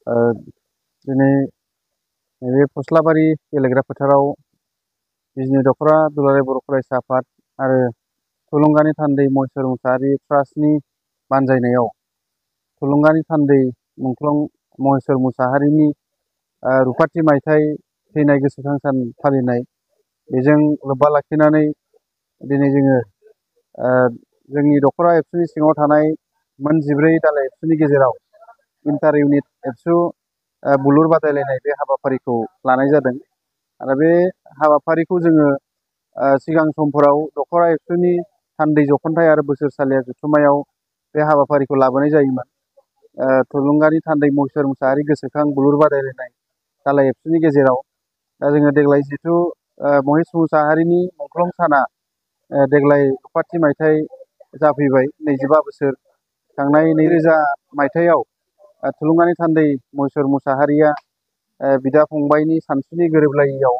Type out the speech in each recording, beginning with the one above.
ओ दिनै नैबे फस्लाबारि गेलेग्रा फोथाराव बिजनि दख'रा दुलाराय बर' फरायसा आफाद आरो थुलुंगानि थान्दै महेश्वर मुसाहारि ट्रास्टनि बानजायनायाव थुलुंगानि थान्दै मुंख्लं महेश्वर मुसाहारिनि रुफाथि मायथाइ थैनाय गोसोखां सान फालिनाय बेजों लोब्बा लाखिनानै दिनै जोङो जोंनि दख'रा एबसुनि सिङाव थानाय मोन 14 दालाय एबसुनि गेजेराव इन्टार इउनिट एबसु बुलुर बादायलायनाय बे हाबाफारिखौ लानाय जादों आरो बे हाबाफारिखौ जोङो सिगां समफोराव दख'रा एबसुनि थान्दै जख'न्थाइ आरो बोसोरसालिया जथुम्मायाव बे हाबाफारिखौ लाबोनाय जायोमोन। थुलुंगानि थान्दै महेश्वर मुसाहारि गोसोखां बुलुर बादायलायनाय दालाय एबसुनि गेजेराव दा जोङो देग्लाय जिथु महेश मुसाहारिनि मुंख्लं साना देग्लाय रुफाथि मायथाइ जाफैबाय 25 बोसोर थांनाय 2000 मायथाइयाव थुलुंगानि थान्दै महेश्वर मुसाहारिया बिदा फंबाइनि सानस्रिनि गोरोबलायैयाव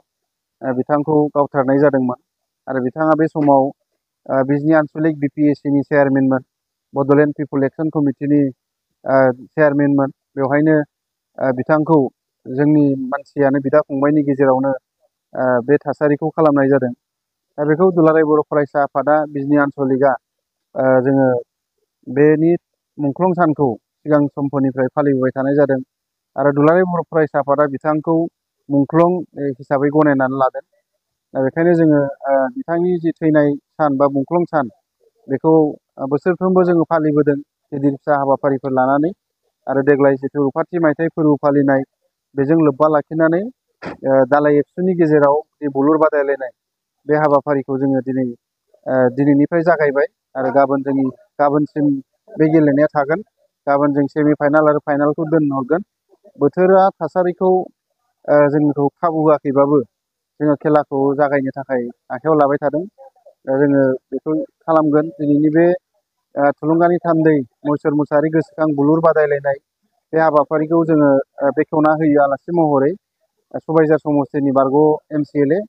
बिथांखौ गावथारनाय जादोंमोन आरो बिथाङा बे समाव बिजनि आन्सलिक BPSCनि चेयारमेनमोन, बड'लेण्ड पिपल एक्सन कमिटिनि चेयारमेनमोन। बेवहायनो बिथांखौ जोंनि मानसियानो बिदा फंबाइनि गेजेरावनो बे थासारिखौ खालामनाय जादों। दा बेखौ दुलाराय बर' फरायसा आफादा बिजनि आन्सलिकआ जोङो बेनि मुंख्लं सानखौ सिगां समफोरनिफ्राय फालिबोबाय थानाय जादों आरो दुलाराय बर' फरायसा आफादा बिथांखौ मुंख्लं हिसाबै गनायनानै लादों। दा बेखायनो जोङो बिथांनि जि थैनाय सान बा मुंख्लं सान बेखौ बोसोरफ्रोमबो जोङो फालिबोदों गिदिर फिसा हाबाफारिफोर लानानै आरो देग्लाय जिथु रुफाथि मायथाइ फोरबो फालिनाय बेजों लोब्बा लाखिनानै दालाय एबसुनि गेजेराव जि बुलुर बादायलायनाय बे हाबाफारिखौ जोङो दिनैनिफ्राय जागायबाय आरो गाबोनसिम बे गेलेनाया थागोन। गाबोन जों सेमि फाइनाल आरो फाइनालखौ दोनहरगोन। बोथोरा थासारिखौ जोंखौ खाबु होआखैबाबो जोङो खेलाखौ जागायनो थाखाय आखायाव लाबाय थादों। दा जोङो बेखौ खालामगोन। दिनैनि बे थुलुंगानि थान्दै महेश्वर मुसाहारि गोसोखां बुलुर बादायलायनाय बे हाबाफारिखौ जोङो बेखेवना होयो आलासि महरै सबायझार समस्तिनि बारग' MCLA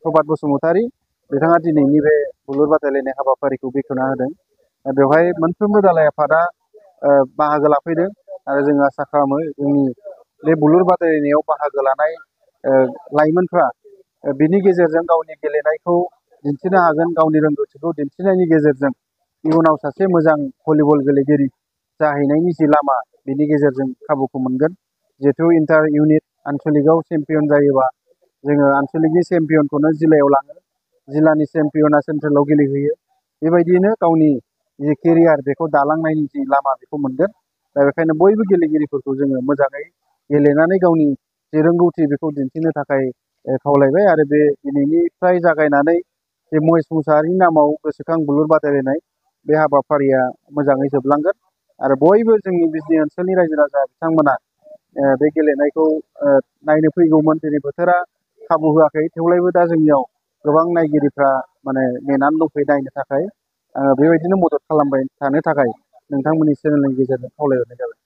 प्रभात बसुमतारी बिथाङा दिनैनि बे बुलुर बादायलायनाय हाबाफारिखौ बेखेवना होदों। बेवहाय मोनफ्रोमबो दालाय आफादा बाहागो लाफैदों आरो जोङो आसा खालामो जोंनि बे बुलुर बादायलायनायाव बाहागो लानाय लाइमोनफ्रा बिनि गेजेरजों गावनि गेलेनायखौ दिन्थिनो हागोन, गावनि रोंगौथिखौ दिन्थिनायनि गेजेरजों इयुनाव सासे मोजां भलिबल गेलेगिरि जाहैनायनि जि लामा बेनि गेजेरजों खाबुखौ मोनगोन। जिहेथु इन्टार इउनिट आन्सलिकआव चेम्पियन जायोबा जोङो आन्सलिकनि चेम्पियनखौनो जिल्लायाव लाङो, जिल्लानि चेम्पियना सेन्ट्रेलाव गेलेहैयो। बेबायदियैनो गावनि जि केरियार बेखौ दालांनायनि जि लामा बेखौ मोनगोन। दा बेखायनो बयबो गेलेगिरिफोरखौ जोङो मोजाङै गेलेनानै गावनि जि रोंगौथि बेखौ दिन्थिनो थाखाय खावलायबाय आरो बे दिनैनिफ्राय जागायनानै जे महेश मुसाहारिनि नामाव गोसोखां बुलुर बादायलायनाय बे हाबाफारिया मोजाङै जोबलांगोन आरो बयबो जोंनि बिजनि ओनसोलनि रायजो राजा बिथांमोना बे गेलेनायखौ नायनो फैगौमोन। दिनै बोथोरा खाबु होआखै, थेवब्लाबो दा जोंनियाव गोबां नायगिरिफ्रा नेनानै दंफैयो नायनो थाखाय। बेबायदिनो मदद खालामबाय थानो थाखाय नोंथांमोननि चेनेलनि गेजेरजों खावलायहरनाय जाबाय।